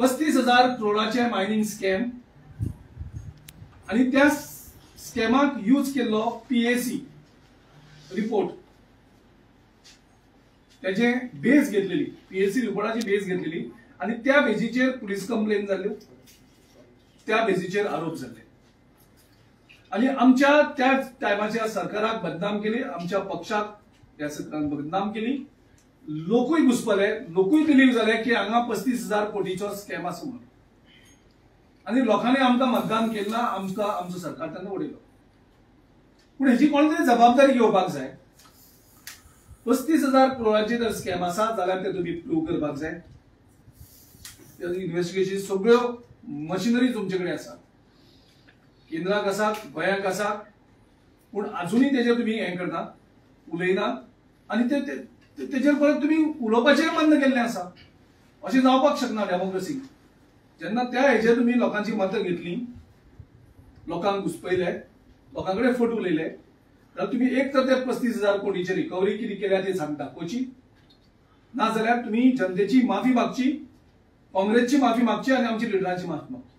35,000 करोडाचे mining scam आनी त्या स्कॅमाक use केल्लो पीएसी रिपोर्ट, त्याचे बेस घेतलेली, पीएसी रिपोर्टाची बेस घेतलेली आनी त्या बेजीचेर पुलीस कंप्लेन जाल्यो, त्या बेजीचेर आरोप जाल्ले आनी आमच्या त्या टायमाच्या सरकाराक बदनाम केली, आमच्या पक्षाक त्या सरकारान बदनाम केली. लोकूय घुसपले, लोकूय बिलीव जाले की हांगा 35,000 कोटीचो स्कॅम आसा म्हणून आनी लोकांनी आमकां मतदान केलें ना, आमकां आमचो सरकार तांकां उडयलो. पूण हेची कोण तरी जबाबदारी घेवपाक जाय. 35,000 करोडाचे जर स्कॅम आसा जाल्यार ते तुमी प्रूव करपाक जाय. इन्व्हेस्टिगेशन सगळ्यो मशिनरी तुमचे कडेन आसा, केंद्राक आसा, गोंयांक आसा, पूण अजुनूय तेजेर तुमी हें करना, उलयना आनी तेजेर परत तुमी उलोवपाचें बंद केल्लें आसा. अशें जावपाक शकना डेमोक्रेसी. जेन्ना त्या हेजेर तुमी लोकांची मतां घेतली, लोकांक घुसपयले, लोकां कडेन फट उलयले, जाल्यार तुमी एक तर ते 35,000 कोटीची रिकवरी कितें केल्या ती सांग दाखोवची, ना जाल्यार तुमी जनतेची माफी मागची, काँग्रेसची माफी मागची आनी आमची लिडरांची माफी मागची.